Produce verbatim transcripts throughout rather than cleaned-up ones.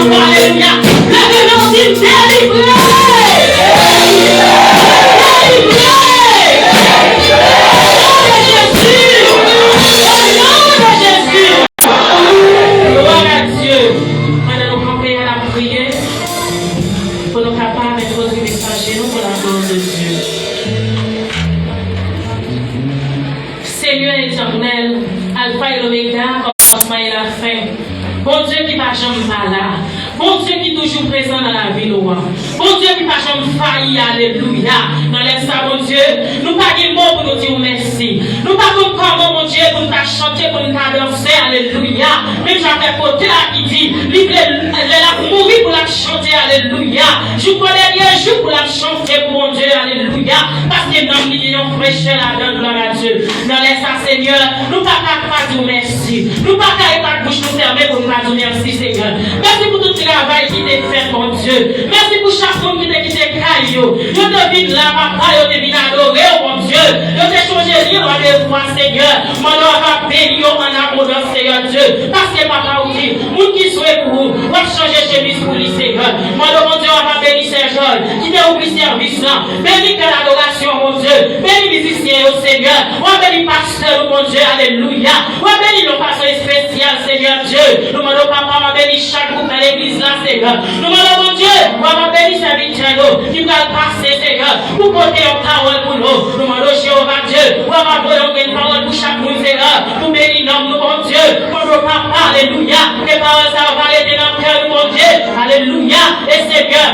Alelouya. Leve men w, di m, delivre! Delivre! O non de Jezi! O non de Jezi! Glwa a Dye! Pandan nou kanpe a, n ap priye pou nou kapab entwodui mesaj nou pou la glwa de Dye. Senyè Etènèl, Alfa e Omega, kòmansman e lafen. Bondye ki pa janm pa la. Bondye ki toujou prezan nan lavi nou an. Bondye ki pa janm fayi, alelouya. Nan lè sa, Bondye, nou pa gen mo pou nou di w mèsi. Nou pa konn kòman, Bondye, pou n ta chante, pou n ta danse, alelouya. Menm jan avèk otè a ki di, li vle, lè l ap mouri pou l ap chante, alelouya. Jouk o dènye jou pou l ap chante pou Bondye, alelouya. Paske nanm li gen yon frechè ladan l, glwa a Dye. Nan lè sa, Senyè, nou pa ka pa di w mèsi. Nou pa ka ret ak bouch nou fèmen pou n pa di w mèsi, Senyè. Mèsi pou tout travay ki te fèt, Bondye. Mèsi pou chak moun ki te kite kay yo. Yo te vin la, papa, yo te vin adore w, Bondye. Yo te chonje li randevou a, Senyè. Mande w ap beni yo an abondans, Senyè Dye. Paske, papa, ou di, moun ki swe pou ou, w ap chanje chemiz pou li, Senyè. Mande w, Bondye, w ap beni sè Jòl, ki te ouvri sèvis lan. Beni kè ladorasyon, Bondye. Beni mizisyen yo, Senyè. W ap beni pastè nou, Bondye. Alelouya. W ap beni nou fason espesyal, Senyè Dye. Nou mande w, papa, w ap beni chak gwoup nan legliz la, Senyè. Nou mande w, Bondye, w ap beni sèvitè nou ki pral pase, Senyè, pou pote yon pawòl pou nou. Nou mande w, Jewova Dye, w ap voye yon grenn pawòl pou chak moun, Senyè, pou beni nanm nou, Bondye. Mande w, papa, alelouya, ke pawòl sa yo va rete nan kè nou, Bondye. Alelouya. E, Senyè,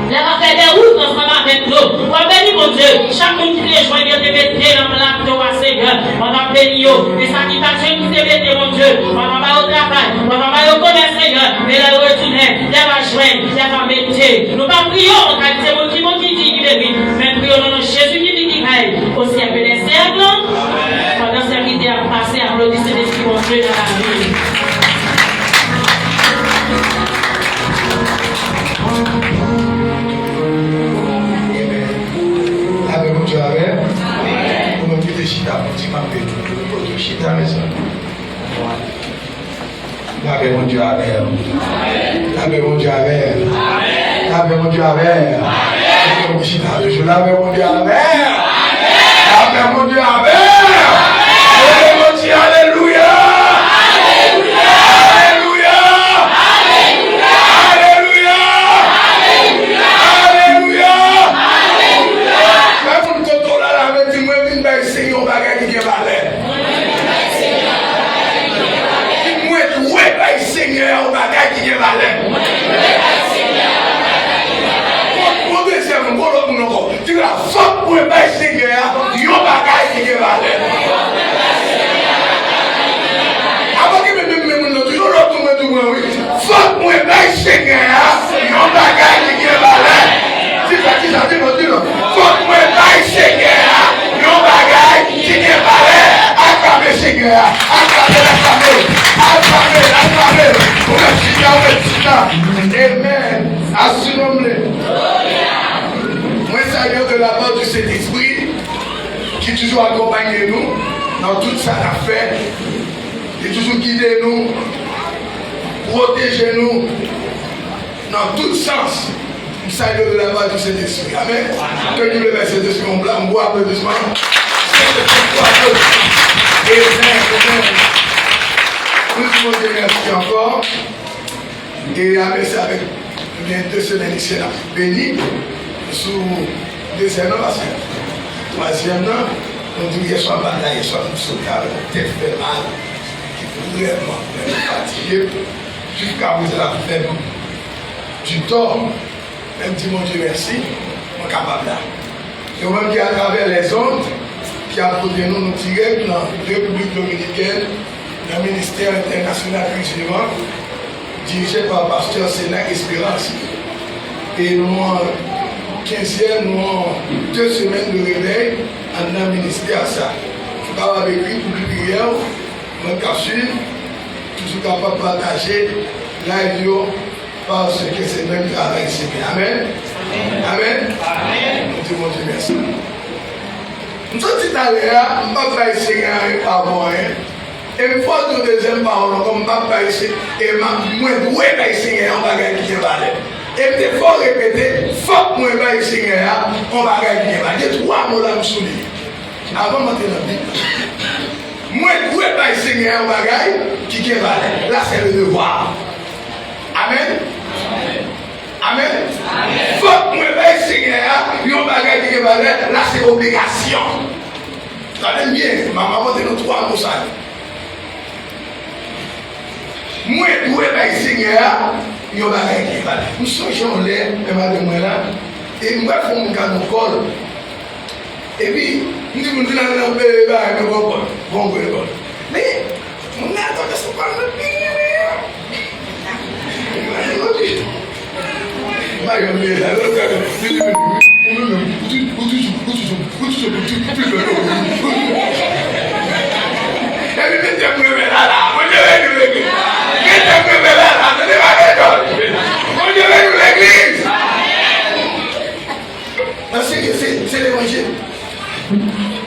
lè w ap fè dewout ansanm avèk nou, w ap beni, Bondye, chak moun ki te jwenn yo te mete nan plato a, Senyè. W ap beni yo. E sa ki pa jwenn ki te mete, Bondye, w ap ba yo travay, w ap ba yo komès, Senyè. E lè yo retounen, y ap jwenn, y ap mete. Nou pa priye w an kalite moun ki bon, ki diy, ki merit, men priye w nan non Jezi ki viv, ki rèy o syèk dè syèk. Pandan sèvitè a ap pase, aplodi Sentespri Bondye nan lavi. Lapè Bondye avè w. Pou nou kite chita pou ti kanpe. Pou nou chita, mezanmi. Lapè Bondye avè w. Lapè Bondye avè w. Lapè Bondye avè w. Lapè Bondye avè w. Lapè Bondye avè w. Lapè Bondye avè w. Leve men w, di alelouya. Alelouya. Alelouya. Alelouya. Fè moun kote w la, la, men di, mwen vin bay Senyè yon bagay ki gen valè. Mwen dwe bay Senyè a yon bagay ki gen valè. Bon, bon, dezyèm, bon, lòt moun ankò. Di la, fòk mwen bay Senyè a yon bagay ki gen valè. Avan ki menm, menm, menm moun nan toujou lòt moun mwen tou mwen, wi. Fòk mwen bay Senyè a yon bagay ki gen valè. Di sa, di sa, di non, di non. Fòk mwen bay Senyè a yon bagay ki gen valè. Aklame Senyè a. Aklame l, aklame l. Aklame l, aklame l. Ou mèt chita, ou mèt chita. Amen. Amen. Mwen salye w de la part du Saint-Esprit ki toujou akonpaye nou nan tout sa n ap fè. Li toujou gide nou, pwoteje nou nan tout sans. M salye w de la part du Saint-Esprit. Amen. Ke Dye benyen Saint-Esprit, yon blan, yon gwo aplodisman. Saint-Esprit, gwo aplodisman. Amen, amen. Nou di Bondye mèsi ankò. E apre sa, avèk, gen de semèn isi, n ap beni sou dezyèm nan, paske twazyèm nan, nou di yèswa m pa t la, yèswa m sot avèk yon tèt fè mal, ki vrèman, vrèman fatige, jiskaprezan l ap fè m di tò. Men m di Bondye mèsi, mwen kapab la. E ou menm ki atravè lèzond, ki ap koute nou, nou dirèk nan Repiblik Dominikèn, nan Ministè Entènasyonal Kris Vivan, dirije pa pastè Sena Esperans. E nou an kenzyèm, nou an de semèn de revèy anndan ministè sa. Ou kapab ekri pou priyè w, mwen k ap swiv, toujou kapab pataje live yo, paske se menm travay Senyè. Amen. Amen. Amen. Nou di Bondye mèsi. M santi talè a, m p ap bay Senyè anyen pa bon anyen. E m fò di yon dezyèm pawòl ankò, m p ap bay Se-, e m ap, mwen dwe bay Senyè a yon bagay ki gen valè. E m te fò repete, fòk mwen bay Senyè a yon bagay ki gen valè. Gen twa mo la m souliye. Avan m antre nan Bib la. Mwen dwe bay Senyè a yon bagay ki gen valè. Là, c'est le devoir. Amèn. Amèn. Fòk mwen bay Senyè a yon bagay ki gen valè. Là, c'est obligation. Tande m byen, m ap pote nou twa mo sa yo. Mwen dwe bay Senyè a yon bagay ki valè. M sonje yon lè, lè madanm mwen la, e m wè fò moun ka nan kò l. Epi, m di moun vin al nan, e, bagay mwen, bon, bon, bon, bon, bon. Men, moun nan ap tande sou kò l, mwen pi renmen an. Epi mete m renmen la la. Bondye beni w legliz. Mete m renmen la la. Tande pa gen dòt. Bondye beni w legliz. Nan se, se, se levanjil.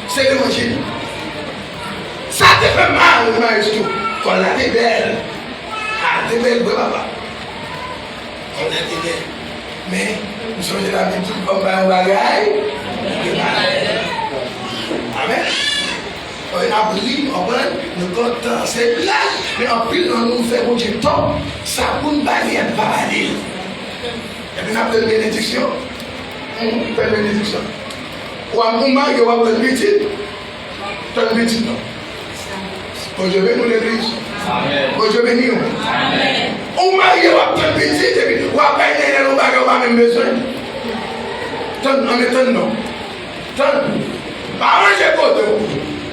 Se levanjil. Sa te fè mal, maestro. Kòl la te bèl. A, te bèl vre, papa. Kòl la te bèl. Men, m sonje Labib di, fò m bay yon bagay. Amèn. Fò n ap ri, w konprann? Nou kontan, se blag. Men anpil nan nou fè Bondye tò. Sa pou n ba li, n pa ba li l. Epi n ap tann benediksyon. Hum, fè benediksyon. W ap, ou marye, w ap tann pitit. Tann pitit non. Bondye beni w legliz. Amèn. Bondye beni w. Amèn. Ou marye, w ap tann pitit, epi w ap bay nenel yon bagay ou pa menm bezwen. Tann, ann tann non. Tann. Pa ranje kote w.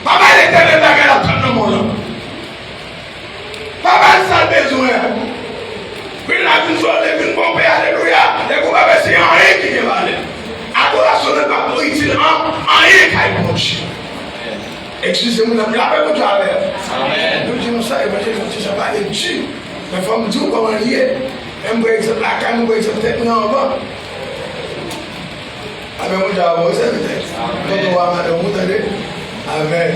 Pa bay Letènèl bagay l ap tann nan men w lan. Pa ba l sa l bezwen an. Vin la, vin jwe, vin ponpe, alelouya. Epi w pa bay Senyè a anyen ki gen valè. Adorasyon nan pa pou itil an, anyen kay Bondye. Eskize m, lapè Bondye avè w. Amèn. Nou di nou sa, evanjelis, nou di sa pale di. Men fò m di w kòman l ye. Menm pran egzanp lakay nou, pran egzanp tèt nou anvan. Amèn, Bondye a bon, wi, sèvitè. Tonton w a madanm ou, tande. Amèn.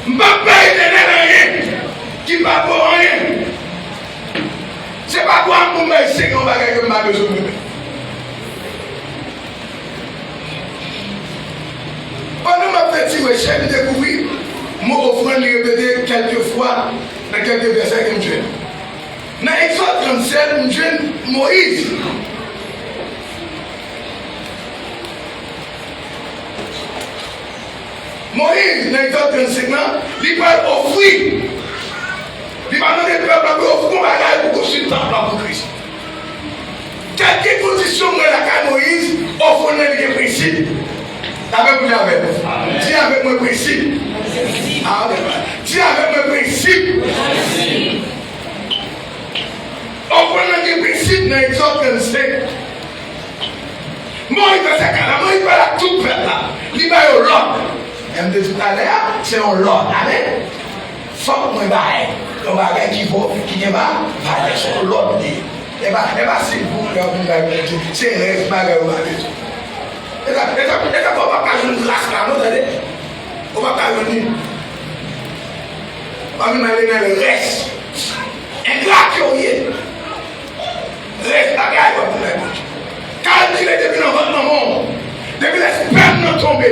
M p ap bay Letènèl anyen ki pa vo anyen. Se pa dwa m pou m bay Senyè yon bagay ke m pa bezwen mwen menm. Pandan m ap fè ti rechèch, m dekouvri mo ofrann li repete kèlke fwa nan kèlke vèsè ke m jwenn. Nan Egzòd trannsèt, m jwenn Moyiz. Moyiz, nan Egzòd trannsenk lan, li pral ofri. Li pral mande pèp la pou yo ofri yon bagay pou konstwi tanp la pou Kris. Kèlke kondisyon m wè lakay Moyiz, ofrann nan li gen prensip. Avèk mwen, avèk mwen. Di avèk mwen, prensip. Amèn. Di avèk mwen, prensip. Ofrann nan gen prensip nan Egzòd trannsenk. Moyiz fè sa kay la, Moyiz pale ak tout pèp la. Li ba yo lòd. Jan m te di talè a, se yon lòd. Amèn. Fòk mwen bay yon bagay ki vo, ki gen va, valè, se yon lòd li ye. E pa, e pa silvouplè w vin bay Bondye. Se rès bagay ou pa bezwen. E sa, e sa, e sa fè w p ap ka jwenn gras la, non, tande. Ou p ap ka jwenn li. W ap vin bay Letènèl rès. Engra ke w ye. Rès bagay w ap vin bay Bondye. Kalkile depi nan vant manman w, depi lè spèm nan tonbe,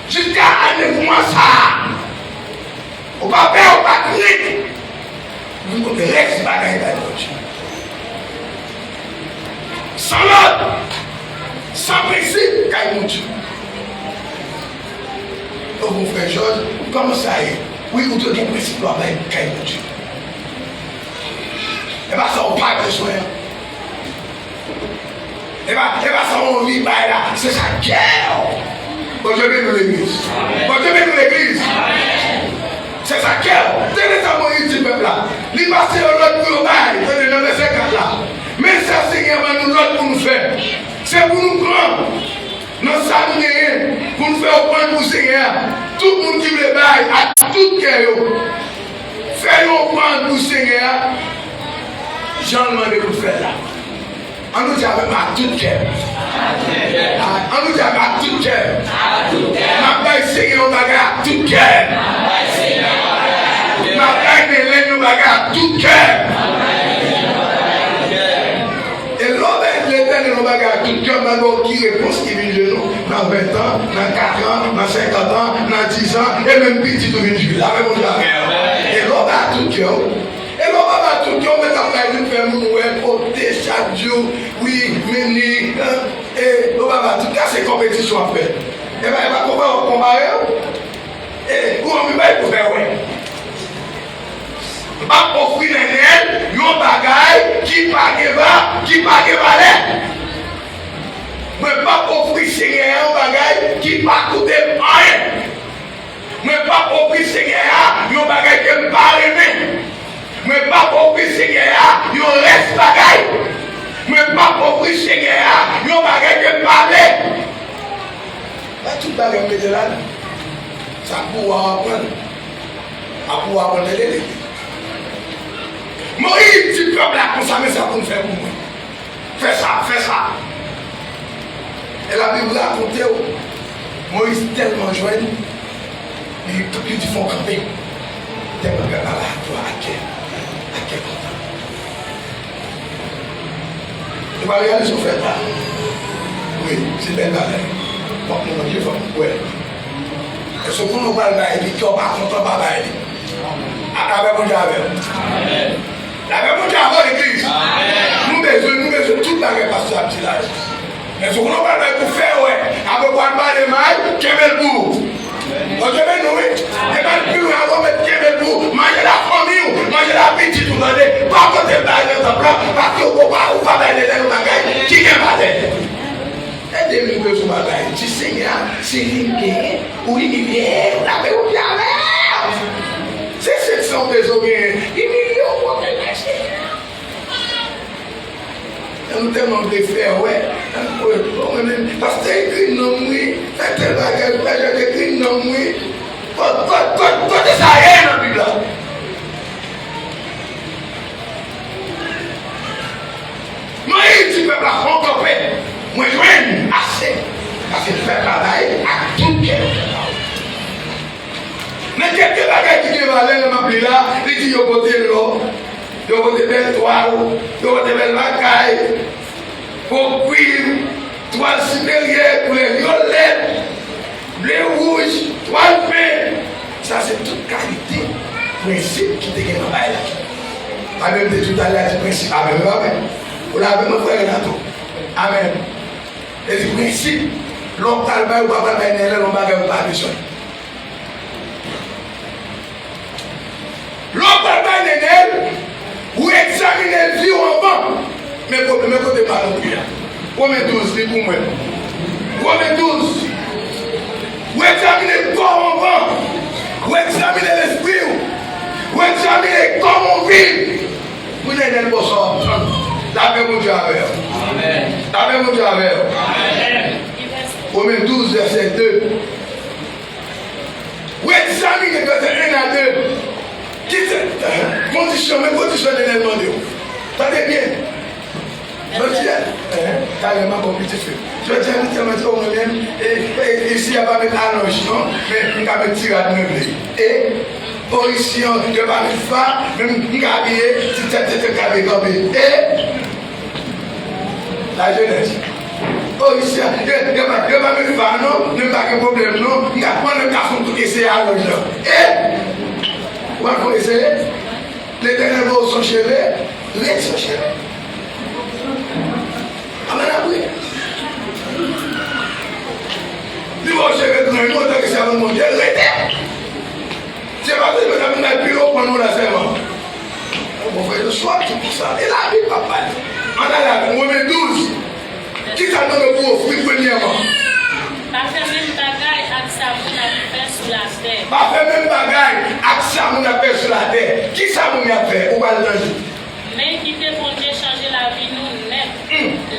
jiska a nèf mwa sa a, ou pa pè, ou pa krent. Nou pot rès bagay bay Bondye. San lòd, san prensip kay Bondye. O, mon frè Jòj, kòman sa ye? Wi, ou dwe gen prensip w ap bay kay Bondye. E pa sa w pa bezwen an. E pa, e pa sa w anvi bay la, se sa k kè w. Bondye beni w legliz. Bondye beni w legliz. Se sa k kè w. Tande sa Moyiz di pèp la. Li pase yo lòd pou yo bay. Tande nan vèsè kat la. Men sa Senyè a ban nou lòd pou nou fè. Se pou nou pran nan sa nou genyen pou n fè ofrann pou Senyè a. Tout moun ki vle bay ak tout kè yo, fè yon ofrann pou Senyè a, jan l mande pou n fè l la. An nou di avè m, ak tout kè m. An nou di avè m, ak tout kè m. M ap bay Senyè yon bagay ak tout kè m. M ap bay Nelen yon bagay ak tout kè m. E lè w bay Letènèl yon bagay ak tout kè w, m ap ba w ki repons ki vin jwenn ou nan ven tan, nan kat an, nan senkant an, nan diz an, e menm pitit ou vin jwenn. Lave Bondye avè w. E lè w bay ak tout kè w, e lè w pa bay ak tout kè w, ou mèt ap bay vin fè moun wè kote chak jou, wi, men ni, e lè w pa bay ak tout kè, se konpetisyon w ap fè. E pa, e pa konpa-, konpare w. E ou anvi bay pou fè wè. M p ap ofri Nènèl yon bagay ki pa gen va, ki pa gen valè. Mwen p ap ofri Senyè a yon bagay ki pa koute m anyen. Mwen p ap ofri Senyè a yon bagay ke m pa renmen. Mwen p ap ofri Senyè a yon rès bagay. Mwen p ap ofri Senyè a yon bagay ke m pa vle. Bay tout bagay m mete la, non. Sa pou w aprann. Apre w aprann lele li. Moyiz di pèp la konsa, men sa pou n fè pou mwen. Fè sa, fè sa. E Labib rakonte w, Moyiz tèlman jwenn, li, li di fò w kanpe. Tèlman pèp la la, ak kè, ak kè kontan. Ou pa reyalize w fè sa. Wi, se bèl bagay. Fòk nou manje, fòk nou bwè. Èske w konnen w pral bay li, kè w pa kontan, pa bay li. Lavè Bondye avè w. Lavè Bondye avè w, legliz. Nou bezwen, nou bezwen tout bagay pastè ap di la yo. Men si w konnen w pral bay pou fè wè, apre w pral pale mal, kenbe l pou ou. Bondye beni w, wi. E pa l pi lwen, apre w mèt kenbe l pou ou. Manje lafanmi w, manje lapitit ou, tande. Pa pote l bay nan tanp lan, paske ou pa, ou pa bay Letènèl yon bagay ki gen valè. Ede m bezwen bagay. Di Senyè a, se li m genyen, ou li m ye, lavè Bondye avè w. Se sèl sa w bezwen genyen. Imilye w, pote l bay Senyè a. Nou tèlman vle fè wè. Bon, mwen menm, pastè ekri non m wi. Fè tèl bagay, pastè ekri non m wi. Kot, kot, kot, kote sa ye nan Bib la? Moyiz di pèp la, fò w kanpe. Mwen jwenn ase. Paske pèp la bay ak tout kè yo fè pa w. Men kèk bagay ki gen valè nan m ap li la, li di yo pote lò, yo pote bèl twal, yo pote bèl bagay, gwo kwiv, twal siperyè, koulè vyolèt, ble, wouj, twal pen. Sa se tout kalite prensip ki te gen nan bagay la. Pastè m te di w talè a di prensip avè m, e pa vre? Ou la avè mwen, frè Renato? Amèn. E di prensip, lè w pral bay, ou pa pral bay Nènèl yon bagay ou pa bezwen. Lè w pral bay Nènèl, ou egzamine vi w anvan. Men kote, men kote m al antre a. Women douz, li pou mwen. Women douz. Ou egzamine kò w anvan. Ou egzamine lespri w. Ou egzamine kòman w viv. Pou Nènèl ba w sa w ap tann. Lapè Bondye avè w. Lapè Bondye avè w. Women douz, vèsè de. Ou egzamine vèsè en a de. Ki se kondisyon, men kondisyon Nènèl mande w. Tande byen. Jodi a, talè m ankò pitit fi. Jodi a, nou tèlman di, o, mwen menm, e, e, isi a pa met alonj, non, men m ka met ti rad mwen vle. E, o, isi an, yo pa met fa, men m ka abiye, ti tèt, tèt, tèt, kanpe, kanpe. E, lajenès. O, isi a, yo, yo pa, yo pa met fa, non, men m pa gen pwoblèm, non, m ka pran nan kafou tout eseye alonj lan. E, ou pa konn eseye? Letènèl ba w san cheve, ret san cheve. Amèn, apre. Li ba w cheve grenn, antanke sèvant Bondye, rete. Se pa tout mwen ap bay pil ou pran nou la sèlman. Bon, frè, yo swa tout sa. E Labib pa pale. Ann ale avè m, Women douz. Kisa l mande w pou ofri premyèman? Pa fè menm bagay ak sa moun ap fè sou latè. Pa fè menm bagay ak sa moun ap fè sou latè. Kisa moun y ap fè? Ou pral tande. Men kite Bondye chanje lavi nou nèt.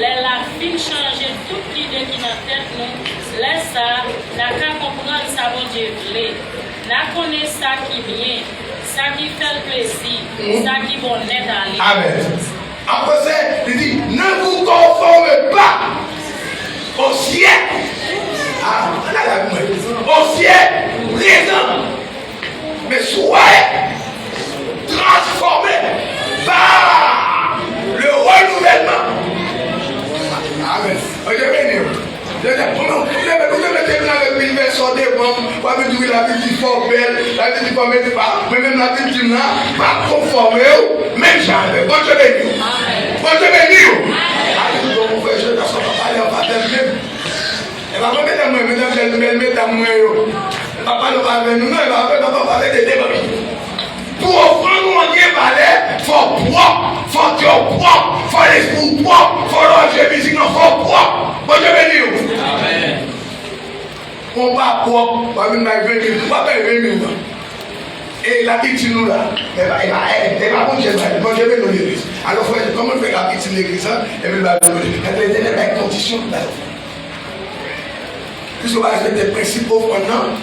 Lè l ap fin chanje tout lide ki nan tèt nou, lè sa a, n a ka konprann sa Bondye vle. N a konnen sa ki byen, sa ki fè l plezi, sa ki bon nèt ale. Amèn. Apre se, li di, ne vous conformez pas au siècle. Ah, ann ale avèk mwen. Au siècle présent. Mais soyez transformés par le renouvellement. Amen. Bondye beni w. Bondye, ou te mete m nan Bib, vèsè devan, w ap di wi, Labib di fò w bèl, Labib di fò w mete pa, mwen menm Labib di m la, pa konfòme w, menm jan avè. Bondye beni w. Bondye beni w. Alelouya, mon frè, jodi a, sa pa pale anba bèl menm. E pa mwen, medam mwen, medam bèl, bèl medam mwen yo. E pa pale anba avè nou, non, e pa avè, e pa pale de devan. Pou ofrann ou an gen valè, fò w pwòp, fò kè w pwòp, fò lespri w pwòp, fò lè w ap jwe mizik lan, fò w pwòp. Bondye beni w. Amèn. Ou pa pwòp, w ap vin bay ven mil, w ap bay ven mil nan. E l ap itil nou la. E pa, e pa, e, e pa Bondye bay, Bondye beni w legliz. Alò, frè, kòman l fè l ap itil legliz la, epi l bay Bondye? Èske Letènèl bay kondisyon pou bay ofrann? Piske w pa respekte prensip ofrann nan,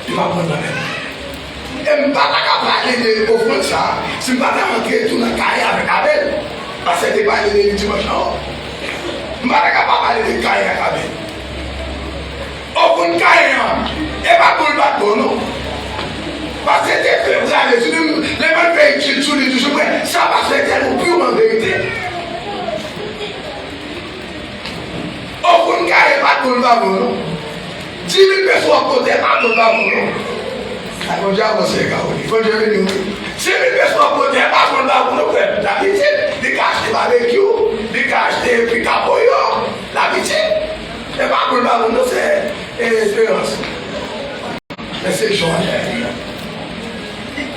li pa pran nan men w. E m pa ta ka pale de ofrann sa a si m pa ta rantre tou nan Kayen avèk Abèl. Pastè te pale de li dimanch lan. M pa ta ka pa pale de Kayen ak Abèl. Ofrann Kayen an, e pa bon l pa t bon non. Pastè te fè prale sou li, lè m al fè etid sou li tou, se vre, sa pastè te di nou pirman verite. Ofrann Kayen pa t bon, l pa bon non. Di mil peso w ap pote pa t bon, l pa bon non. Ay, Bondye avanse, Carole. Bondye beni w. Di mil peso w ap pote pa t bon, l pa bon non, frè. Labitid, li ka achte babekyou, li ka achte pika poyo. Labitid. E pa bon, l pa bon non, se, e, esperans. Men se jwa.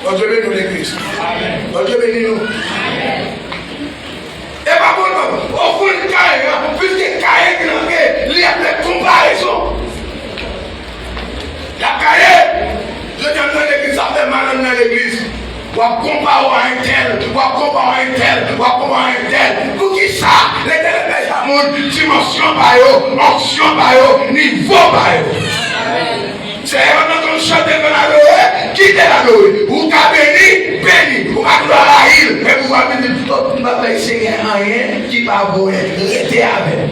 Bondye beni w, legliz. Bondye beni nou. E pa bon, non. Ofrann Kayen an, piske Kayen ki nan ke, li ap fè konparezon. L ap Kayen. Jodi a, m nan legliz, sa fè mal, m nan legliz. W ap konpare w a entèl, w ap konpare w a entèl, w ap konpare w a entèl. Poukisa Letènèl bay sa moun dimansyon pa yo, onksyon pa yo, nivo pa yo? Seyè, pandan ke w chante, ke n adore, kite l adore. Ou ka beni, beni. Ou ka tou rayi l. Epi w ap vin di, "Oh, m pa bay Senyè anyen ki pa bon." Rete avè l.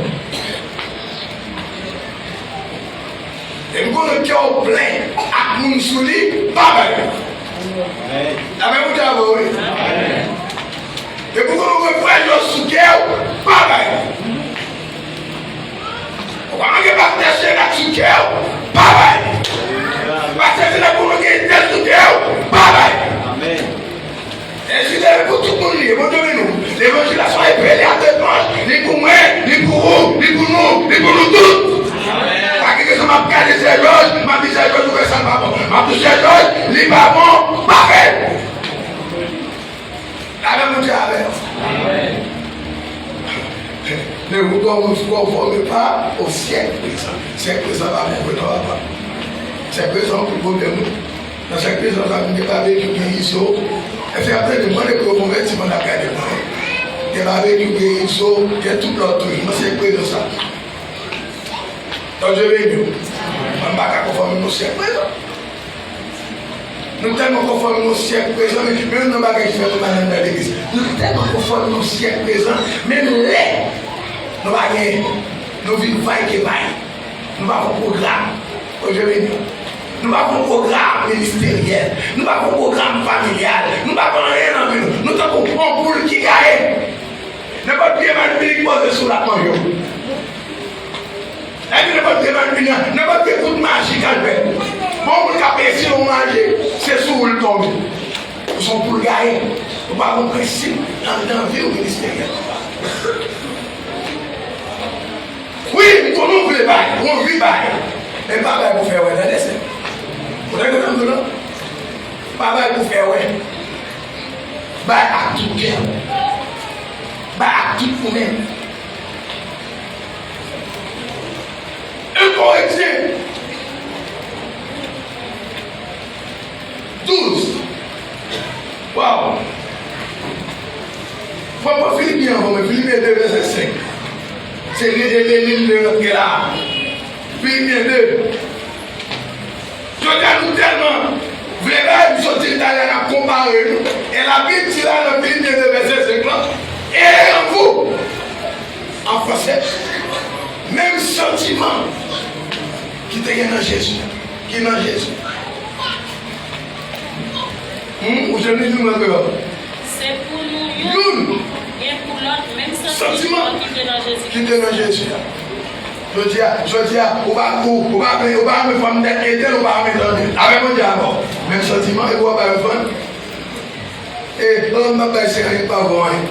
Epi konnen kè w plen ak moun sou li, pa bay. Amèn. Amèn, Bondye avè w, wi. Epi konnen w gen frè yo sou kè w, pa bay. Ou pa manke pastè Senat sou kè w, pa bay. Pastè Senat pou manke entèl sou kè w, pa bay. Amèn. E si se pou tout moun li ye, Bondye beni w. Levanjil la se yon epe, li a de branch, li pou mwen, li pou ou, li pou nou, li pou nou tout. Pa gen kesyon m ap gade Sè Jòj, m ap di Sè Jòj ou fè sa k pa bon. M ap di Sè Jòj, li pa bon, pa fè. Amèn, Bondye avè w. Ne vous conformez pas au siècle présent. Syèk prezan pa bon vre non, papa. Syèk prezan pou pwoblèm nou. Nan syèk prezan sa, gen babekyou, gen izo. Èske y ap tande m? Mande pou yo konvèti pandan y ap gade mwen. Gen babekyou, gen izo, gen tout lòt tou. Nan syèk prezan sa. Bondye beni w. Mwen m pa ka konfòme m nan syèk prezan. Nou tèlman konfòme nou syèk prezan, men, men youn nan bagay ki fè nou mal anndan legliz. Nou tèlman konfòme nou syèk prezan, menm lè nou pa gen, nou vin va e ke vay. Nou pa gon pwogram. Bondye beni w. Nou pa gon pwogram ministeryèl. Nou pa gon pwogram familyal. Nou pa gon anyen nan vi nou. Nou tankou yon poul ki gaye. Nenpòt vye malpli ki poze sou l ap manje w. Epi nenpòt vye malpli, nenpòt vye kout maji k al fè. Bon, moun k ap eseye yon maji, se sou ou l tonbe. Ou se yon poul gaye. Ou pa gon prensip anndan vi w ministeryèl. Wi, m konnen w vle bay, ou anvi bay. Men pa bay pou fè wè, tande, sè. Ou tande sa m di w lan? Pa bay pou fè wè. Bay ak tout kè w. Bay ak tout ou menm. Un Korentyen douz. Waw! Fò m pran Filipyen an pou mwen, Filipyen de vèsè senk. Se li, e, e, li m vle rantre la. Filipyen de. Jodi a nou tèlman vle bay, m sot di l talè a n ap konpare nou. E Labib di la nan Filipyen de vèsè senk la, Paske menm santiman ki te gen nan Jezi, ki nan Jezi. Hmm, ou jwenn li di mwen deyò. Se pou nou youn gen pou lòt menm santiman ki te nan Jezi. Ki te nan Jezi a. Jodi a, jodi a, ou pa, ou, ou pa, ou pa renmen fanm tèt etèn, ou pa renmen tande. Avè Bondye avè w. Menm santiman, epi w ap bay fanm. E, lòm nan bay se anyen pa bon, anyen.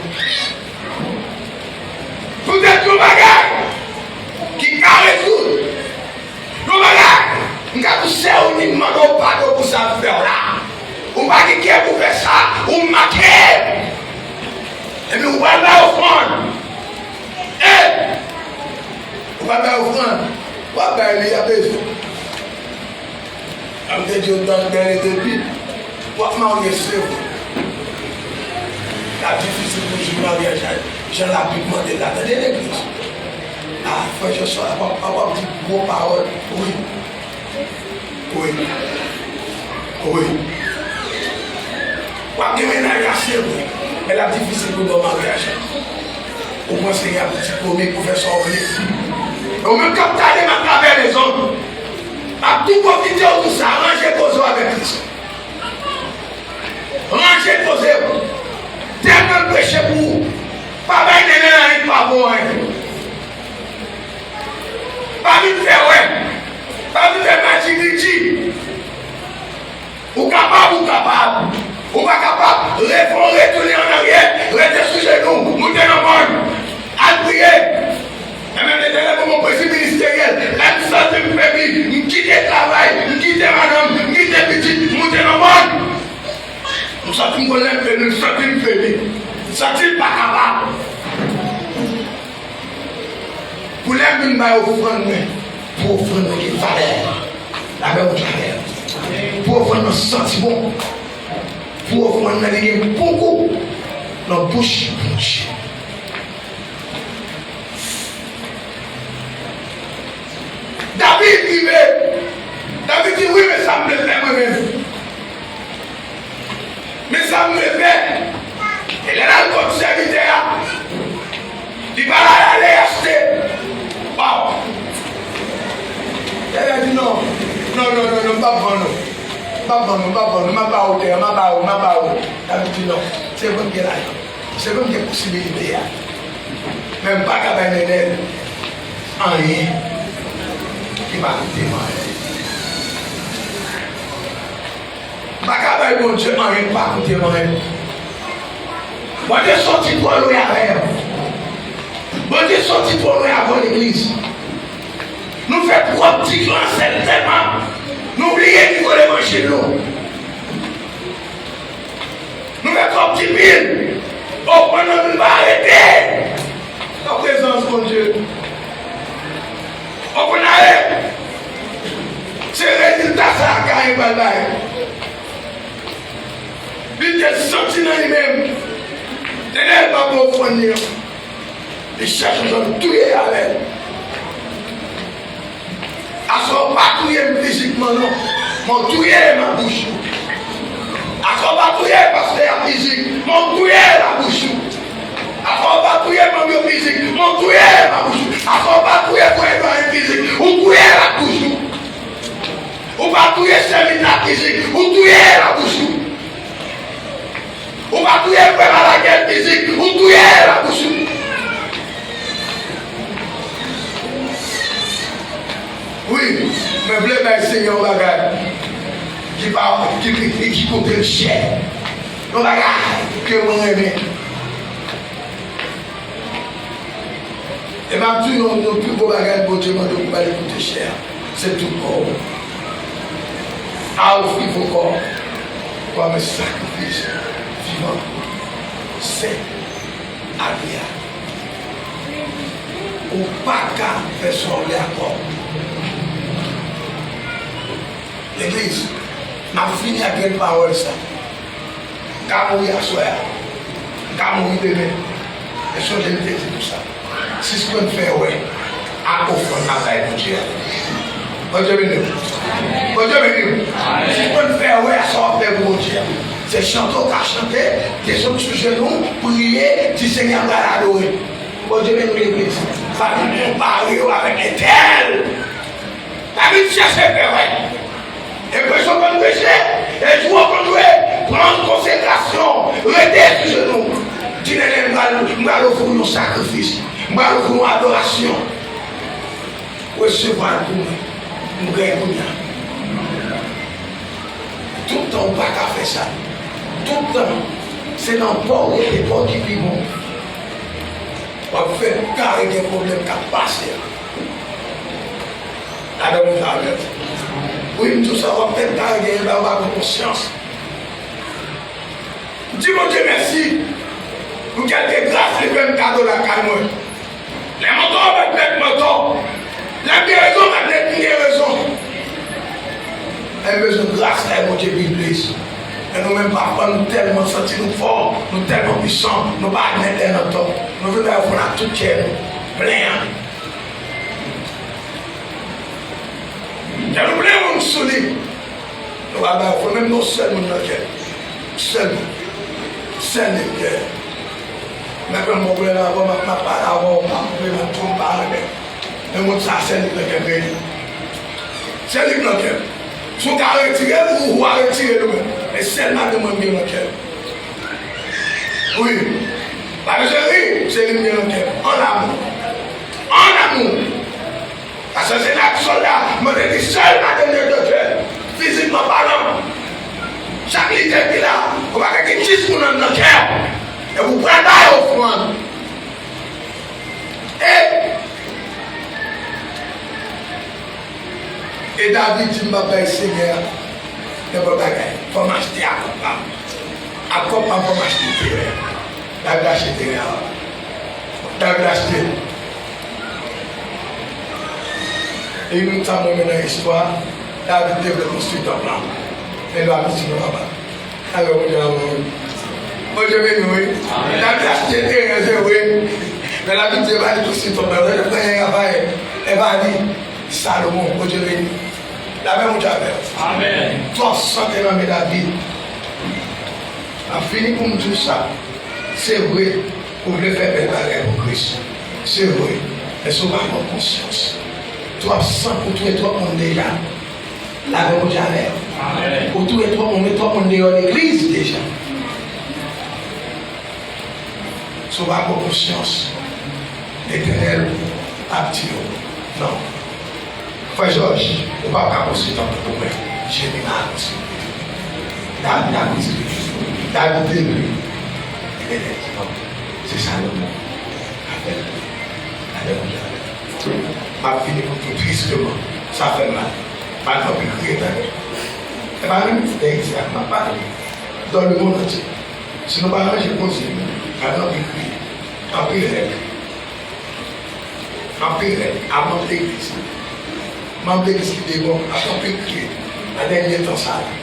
Poutèt yon bagay ki ka rezoud. Yon bagay, m ka di w, sè, ou ni mande w padon pou sa m fè w la. Ou pa gen kè pou fè sa, ou make. Epi ou pral bay ofrann. E, ou pral bay ofrann. W ap bay li, y ap bezwen. An te di yo dan bèl e depi w ap marye, se vre. L ap difisil pou jou maryaj la, jan Labib mande l la, tande legliz. A, frè Josua, w ap, w ap di gwo pawòl. Wi. Wi. Wi. W ap gen mennaj la, se vre. Men l ap difisil pou w maryaj la. Ou pran Senyè a pou ti komik, pou fè sa w vle. E ou menm k ap gade m atravè lezòt, m ap tou pwofite w di w sa, ranje koze w avèk Kris. Ranje koze w. Tèm nan preche pou ou. Pa bay nènè anyen k pa bon anyen. Pa vin fè wè. Pa vin fè maji griji. Ou kapab, ou kapab. Ou pa kapab, refon, retounen an aryè, rete sou jenou, moute nan mòn. Al priye. Enben, Letènèl ban mwen prensip ministeryèl. Lè m santi m febli, m kite travay, m kite madanm, m kite pitit, m moute nan mòn. M santi m konn lè m febli, m santi m febli. M santi m pa kapab. Pou lè m vin bay ofrann mwen, pou ofrann mwen gen valè. Lapè Bondye avè w. Pou ofrann nan santi bon. Pou ofrann nan li gen bon gou nan bouch Bondye. David rive. David di, wi, men sa m vle fè mwen menm. Men sa m vle fè. E lè l al kot sèvitè a, li pa al ale achte. Waw! Sèvitè a di, non, non, non, non, non, m p ap vann ou. M p ap vann ou, m p ap vann ou. M ap ba ou tè a, m ap ba ou, m ap ba ou. David di, non, se vre m gen lajan. Se vre m gen posibilite a. Men m pa ka bay Nènèl anyen ki pa koute m anyen. M pa ka bay Bondye anyen k pa koute m anyen. Bondye soti twò lwen avè m. Bondye soti twò lwen avè w, legliz. Nou fè twòp diferans tèlman nou bliye nivo levanjil nou. Nou fè twòp dipil. Ofrann nan vin pa arete. Nan prezans Bondye. Ou konn ale. Se rezilta sa a Kayen pral bay. Li te santi nan li menm. Tande, l pa pran ofrann li an. Li chèche jan touye avè l. Aswè w pa touye m fizikman non, men w touye m ak bouch ou. Aswè w pa touye pastè a fizik, men w touye l ak bouch ou. Aswè w pa touye manm yo fizik, men w touye l ak bouch ou. Aswè w pa touye frè Edouard fizik, ou touye l ak bouch ou. Ou pa touye sè Mina fizik, ou touye l ak bouch ou. Ou pa touye frè Balaguer fizik, ou touye l ak bouch ou. Wi, mwen vle bay Senyè yon bagay ki pa, ki, ki, ki, ki koute l chè. Yon bagay ke mwen renmen. E m ap di nou, yon pi gwo bagay Bondye mande w pou ba li koute chè a, se tout kò w. A ofri vo kò w kòm yon sakrifis vivan, sen, agreab. Ou pa ka fè sa w vle ak kò w. Legliz, m ap fini ak grenn pawòl sa. M ka mouri aswè a. M ka mouri demen. Men sonje m te di nou sa. Sispann fè wè ak ofrann n ap bay Bondye a. Bondye beni w. Bondye beni w. Sispann fè wè ak sa w ap fè pou Bondye a. Se chante w ka chante, desann sou jenou w, priye, di Senyè m pral adore. Bondye beni w legliz. Fami m konpare yo avèk entèl. Pa vin chèche fè wè. E preche w konn preche, e jou w konn jwe, pran konsekrasyon, rete sou jenou. Di, Nènè, m pral, m pral ofri w yon sakrifis, m pral ofri w yon adorasyon. Resevwa l pou mwen. M prè kounye a. Tout tan ou pa ka fè sa. Tout tan, se nan pa w rete, pa w ki pi bon. W ap fè kare gen pwoblèm k ap pase a. Ladan moun sa avèti. Wi, m di w sa, w ap fè kare gen bagay ou pa pran konsyans. Di Bondye mèsi pou kèlke gras li fè m kado lakay mwen. Lè m antò, m admèt m antò. Lè m gen rezon, m admèt m gen rezon. Lè m bezwen gras la, Bondye vin plis. Men nou menm, pafwa, nou tèlman santi nou fò, nou tèlman pwisan, nou pa admèt lè n antò. Nou vin bay ofrann ak tout kè nou, plen an. Kè nou plen moun sou li. Nou pa bay ofrann, menm nou sèl moun nan kè. Sèl moun. Sèl li kè. Mwen pran bon koulè la, bon, m ap, m ap pale avè w, m ap koupe, m ap twonpe, m pa renmen. Men moun sa, sèl li nan kè, men li. Sèl li nan kè. Si w ka retire l, ou, ou a retire l ou menm. Men sèl madanm mwen m gen nan kè. Wi. Pa bezwen ri, se li m gen nan kè. An amou. An amou. Paske se nan sòlda, mwen te di sèl madanm de Dye, fizikman palan. Chak lidè ki la, ou pa gen jis moun nan nan kè. E ou pral bay ofrann. E, e David di, m ap bay Senyè a nenpòt bagay. Fò m achte ak kòb pa m. Ak kòb pa m, fò m achte teren. David achte teren an. David achte. E youn sa mwen renmen nan istwa, David te vle konstwi tanp lan. Men David di non, papa. Alò, Bondye a bon. Bondye beni w, wi. David achte teren, se vre. Men David di, e pa li konstwi tanp lan. Lè Rafaèl, e pa li. Salomon, Bondye beni. Lapè Bondye avè w. Amèn. Twòp san te nan men David. M ap fini pou m di w sa. Se vre, ou vle fè bèl bagay pou Kris. Se vre. Men si w pa pran konsyans, twòp san, ou touye twòp moun deja. Lapè Bondye avè w. Amèn. Ou touye twòp moun, met twòp moun deyò legliz deja. Si w pa pran konsyans, Letènèl ap di w, non. Frè Jòj, ou p ap ka konstwi tanp pou mwen. Jemi m a konstwi. David a konstwi. David te vle. Letènèl di non. Se Salomon k ap fè l. Gade yon jan. M ap fini pou tout, tristeman. Sa fè m mal. Pa t anpil kriye, tande. E pa menm ti nèg isi a, m ap pale. Dans le monde entier. Si nou pa ranje koze nou, pa gen anpil kriye. Anpil règ. Anpil règ. A manm legliz. Manm legliz ki debò, ap anpil kriye. Nan dènye tan sa a.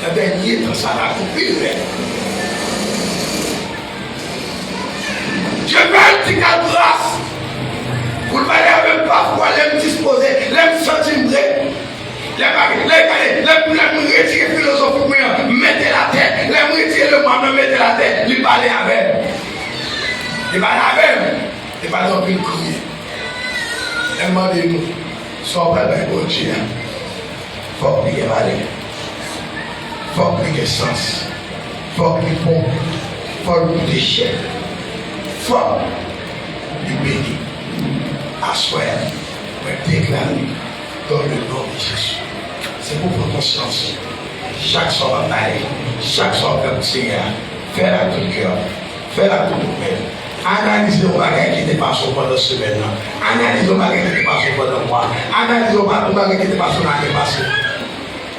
Nan dènye tan sa a, anpil règ. Dye fè yon ti kal gras pou l pale avè m pafwa lè m dispoze, lè m santi m prè. Lè pa, lè, lè, lè, lè m retire filozofi mwen an, m mete l atè. Lè m retire lemwa mwen, m mete l atè, li pale avè m. Li pale avè m. Li pa t anpil kriye. Lè m mande nou, sa w pral bay Bondye a, fòk li gen valè. Fòk li gen sans. Fòk li bon. Fòk li koute chè. Fòk li beni. Aswè a, mwen deklare dans le nom de Jésus. Se pou pran konsyans. Chak sa w ap bay, chak sa w ap fè pou Senyè a, fè l ak tout kè w, fè l ak tout ou menm. Analize yon bagay ki te pase w pandan semèn nan. Analize yon bagay ki te pase w pandan mwa. Analize yon ba-, yon bagay ki te pase w nan ane pase.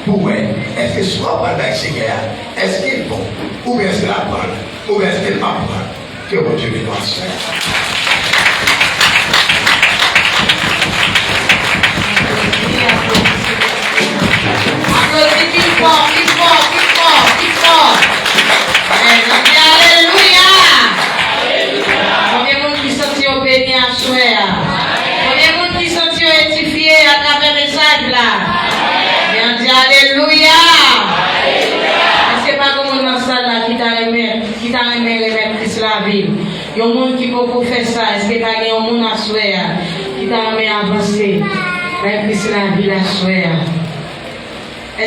Pou wè, èske sa w pral bay Senyè a, èske l bon? Oubyen èske l ap pran l? Oubyen èske l p ap pran l? Ke Bondye beni w aswè a. Aplodi pi fò, pi fò, pi fò, pi fò. Amèn. Ann di alelouya. Konbyen moun ki santi yo beni aswè a? Konbyen moun ki santi yo edifye atravè mesaj la? Ann di alelouya. Èske pa gen moun nan sal la ki ta renmen, ki ta renmen remèt Kris lavi l? Yon moun ki poko fè sa, èske pa gen yon moun aswè a ki ta renmen avanse bay Kris lavi l aswè a?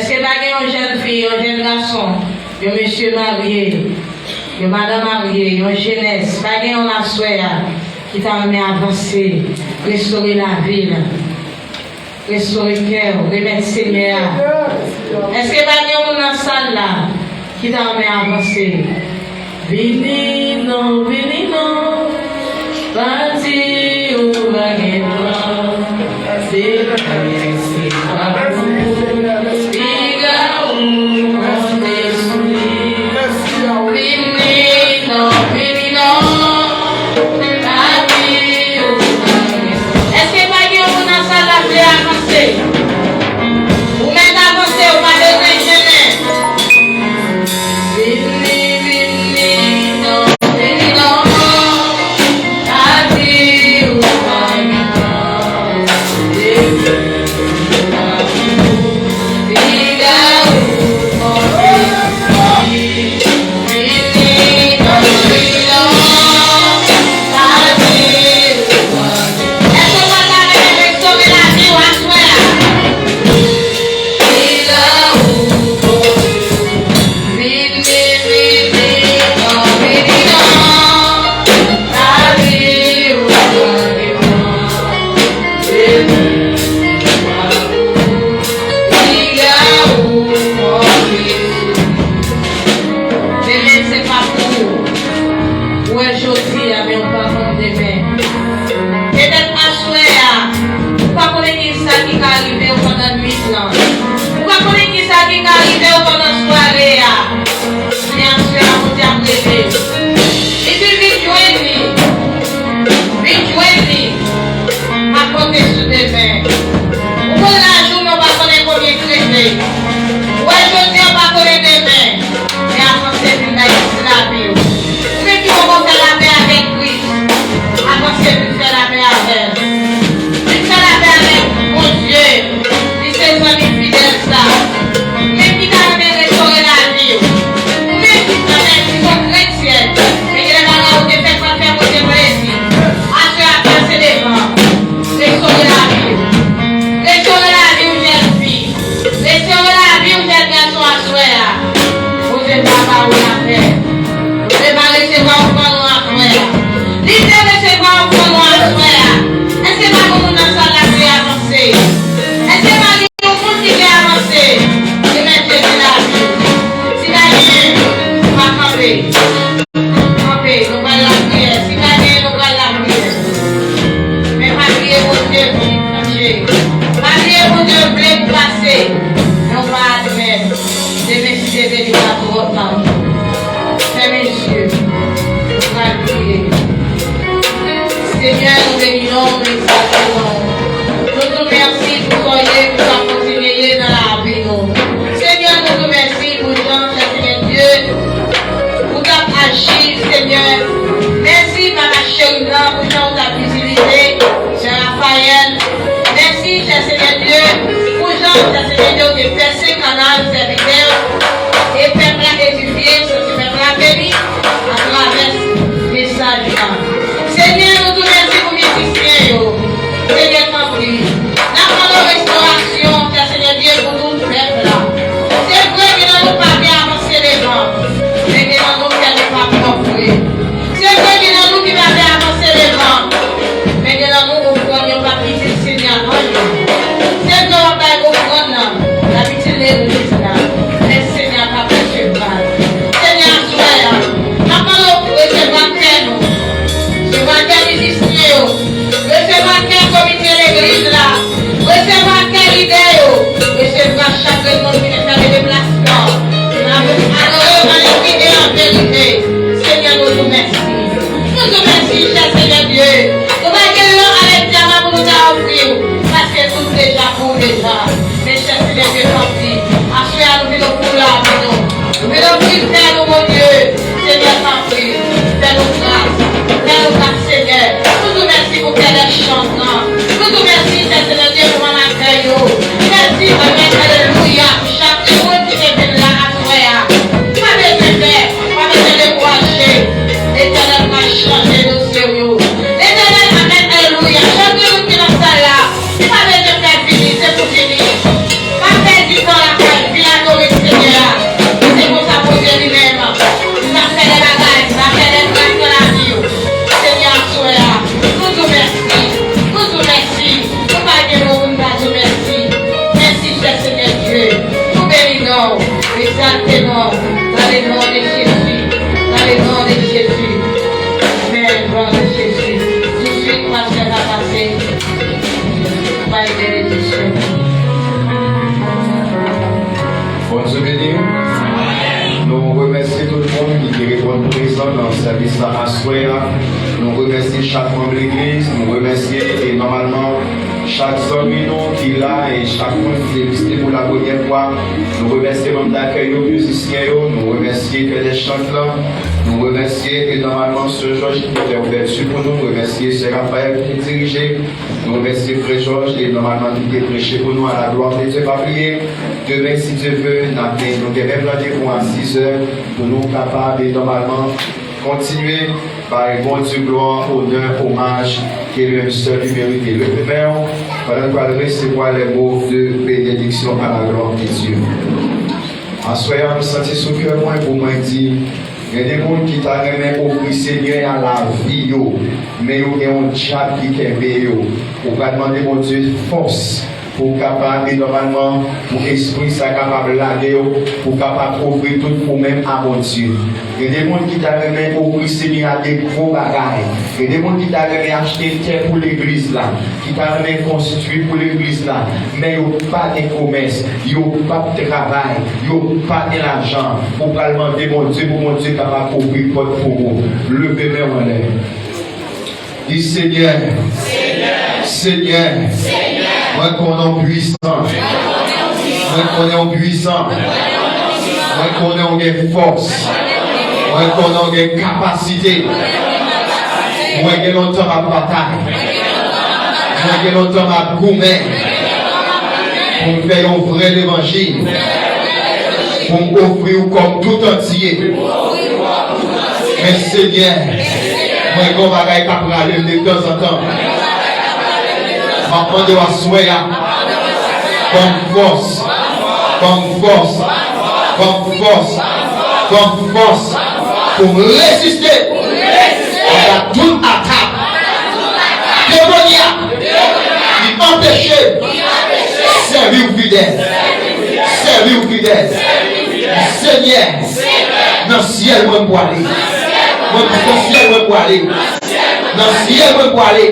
Èske pa gen yon jèn fi, yon jèn gason, yon mesye marye, yon madanm marye, yon jenès, pa gen yon aswè a ki ta renmen avanse, restore lavi l? Restore kè w, remèt Senyè a. Èske pa gen yon moun nan sal la ki ta renmen avanse? Vini non, vini non, pa di ou pa gen plan. Se pa, se pa ou, piga ou konte sou li. Vini non, vini non. Èske pa gen yon moun nan sal la vle avanse? Ou mèt avanse, ou pa bezwen jennen. Vini, vini, non, vini, non. Pa di ou pa gen tan. Piga ou konte sou li. Èske w pa ta renmen restore lavi w aswè a? Demen se pa pou ou. Ou wè jodi a, men ou pa konn demen. Petèt aswè a, ou pa konnen ki sa ki ka rive w pandan nwit lan. Ou pa konnen ki sa ki ka rive w pandan sware a. Men aswè a, Bondye ap rele. Li di, vin jwenn li. Vin jwenn li. Pa konte sou demen. Ou konn laj ou, men ou pa konnen konbyen ki rete. Ou wè jodi a, ou pa konnen demen. Men avanse vin bay Kris lavi w. Ou menm ki poko fè lapè avèk Kris, avanse vin fè lapè avè l. Vin fè lapè avèk Bondye. Li se zanmi fidèl sa. Ou menm ki ta renmen restore lavi w. Ou menm ki ta renmen, ki se yon kretyèn, men gen de bagay ou te fè k pa fè Bondye plezi. Aswè a, pase devan. Restore lavi w. Restore lavi w, jèn fi. Restore lavi w, jèn gason, aswè a. Bondye pa ba ou lapè. Bondye pa resevwa w fann ou aswè a. Li te resevwa w fann ou aswè a. Èske pa gen moun nan sal la vle avanse? Èske pa gen yon moun ki vle avanse? Remèt Jezi lavi w. Si pa gen, ou pa kanpe. Kanpe, nou pral lapriyè. Si pa gen, nou pral lapriyè. Men pa bliye Bondye vle chanje. Pa bliye Bondye vle pase. Men ou pa admèt. Demen, si Dye vle, li pa twò ta. Fèmen je w. Nou pral priye. Senyè, nou beni non w, nou egzalte non w. Nou di w mèsi pou sa w ye, pou sa w kontinye ye nan lavi nou. Senyè, nou di w mèsi pou jan, Senyè Dye, ou t ap aji, Senyè. Mèsi, Papa cheri m nan, pou jan ou t ap itilize Sè Raphaël. Mèsi, chè Senyè Dye, pou jan, chè Senyè Dye, ou te pèse kanal sèvitè e pèp la edifye, Senyè, pèp la beni atravè mesaj la. Senyè, nou di w mèsi pou minis nan sèvis la aswè a. Nou remèsye chak manm legliz, nou remèsye e nòmalman chak zanmi nou ki la e chak moun ki egziste pou la premyè fwa. Nou remèsye manm dakèy yo, mizisyen yo, nou remèsye pè dè chant lan, nou remèsye e nòmalman sè Jòj ki te fè ouvèti pou nou, nou remèsye sè Raphaël ki te dirije, nou remèsye frè Jòj e nòmalman ki te preche pou nou à la gloire de Dieu. Pa bliye, demen, si Dye vle, n ap gen, nou gen menm randevou a sizè pou nou kapab e nòmalman kontinye bay Bondye glwa, onè, omaj ke li menm sèl li merite. Leve men w pandan n pral resevwa les mots de bénédiction à la gloire de Dieu. Aswè a, m santi sou kè mwen pou mwen di, gen de moun ki ta renmen ofri Senyè a lavi yo, men yo gen yon dyab ki kenbe yo. Ou pral mande Bondye fòs pou w kapab, e nòmalman, pou espri sa kapab lage w, pou w kapab ofri tout ou menm a Bondye. Gen de moun ki ta renmen ofri Senyè a de gwo bagay. Gen de moun ki ta renmen achte tè pou legliz la, ki ta renmen konstwi pou legliz la, men yo pa gen komès, yo p ap travay, yo pa gen lajan. Ou pral mande Bondye pou Bondye kapab ouvri pòt pou ou. Leve men w anlè. Di, Senyè, Senyè, mwen konnen w pwisan. Mwen konnen w pwisan. Mwen konnen w gen fòs. Mwen konnen w gen kapasite. Mwen gen lontan m ap batay. Mwen gen lontan m ap goumen pou m fè yon vrè levanjil, pou m ofri w kò m tout antye. Men Senyè, mwen gen yon bagay k ap rale m de tanzantan. M ap mande w aswè a, ban m fòs, ban m fòs, ban m fòs, ban m fòs pou m reziste anba tout atak demonyak ki anpeche m sèvi w fidèl, sèvi w fidèl. Senyè, nan syèl mwen m pwale. Mwen di nan syèl mwen m pwale. Nan syèl mwen m pwale.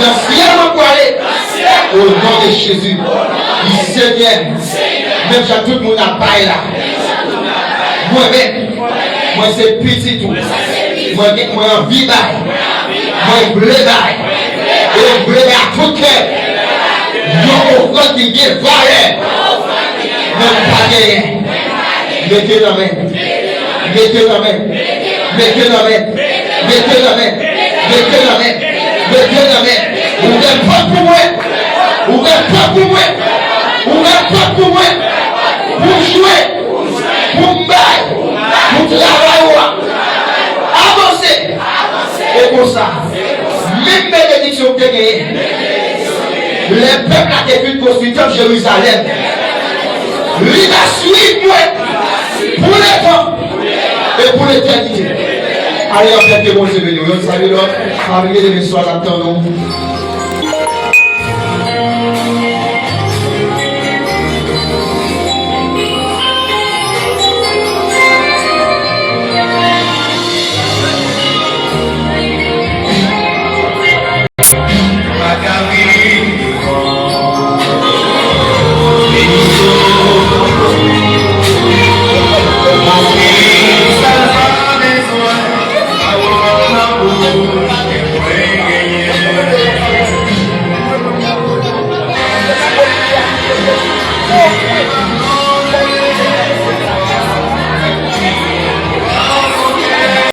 Nan syèl mwen m pwale. O non de Jezi. Di, Senyè, menm jan tout moun ap bay la, mwen menm, mwen se pitit ou. Mwen gen, mwen anvi bay. Mwen vle bay. E mwen vle bay ak tout kè. Yon ofrann ki gen valè. Men m pa genyen. Mete nan men. Mete nan men. Mete nan men. Mete nan men. Mete nan men. Mete nan men. Ouvè pòt pou mwen. Ouvè pòt pou mwen. Ouvè pòt pou mwen. Pou m jwe. Pou m bay. Pou travay ou a avanse. E konsa, menm benediksyon w te genyen lè pèp la te fin konstwi tanp Jerizalèm, li va swiv mwen pou letan e pou letènite. Ale anpè, ke Bondye beni w. Youn salye lòt. Fabrike de meswa l ap tann ou.